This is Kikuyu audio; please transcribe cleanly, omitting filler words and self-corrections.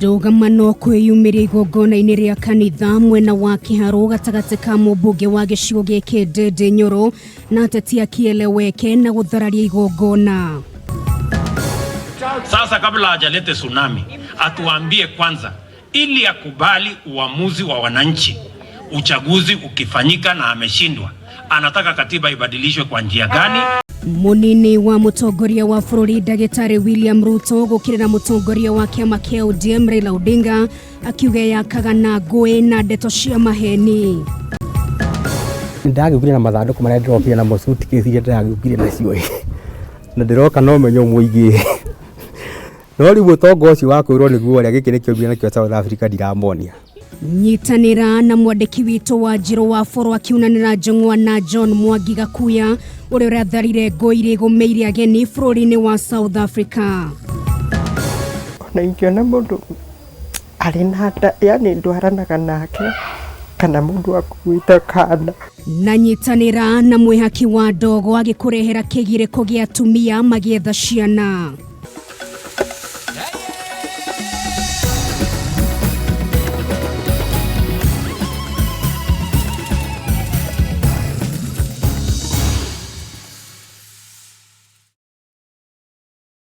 Ndũgamano kwĩyumĩria igongona-inĩ rĩa kanitha mwena wa Kĩharũ gatagatĩ ka mũmbunge wa gĩcigo gĩkĩ Ndindi Nyoro na ateti a Kieleweke na gũthararia igongona. Sasa kabla hajalete tsunami, atuambie kwanza ili akubali uamuzi wa wananchi. Uchaguzi ukifanyika na ameshindwa, anataka katiba ibadilishwe kwa njia gani? Munini wa mutongoria wa bũrũri ndagĩtarĩ William Ruto gũkĩrĩra mũtongoria wa kĩama kĩa ODM Raila Odinga akiuga yakaga na ngũĩ na ndeto cia maheni. Ndagĩũkire na mathandũkũ marĩa ndĩrokire namo suitcase iria ndĩragĩũkire nacio ĩ na ndĩroka na ũmenyo mũingĩ. No rĩu ũtonga ũcio wa kwĩrwo nĩguo ũrĩa gĩkĩ nĩkĩo mbia nakĩo South Africa ndiramonia. Nyitanĩra na mwandĩki witũ wa Njirũ wa Boro akiunanĩra njũng'wa na John Mwangi Gakuya ũrĩa ũratharire ngũ iria igũmĩire ageni bũrũri-inĩ wa South Africa. Ona ingĩona mũndũ arĩ na nda yani ndwaranaga nake kana mũndũ akuĩte kana. Na nyitanĩra na mwĩhaki wa ndogo agĩkũrehera kĩgirĩko gĩa atumia magĩetha ciana.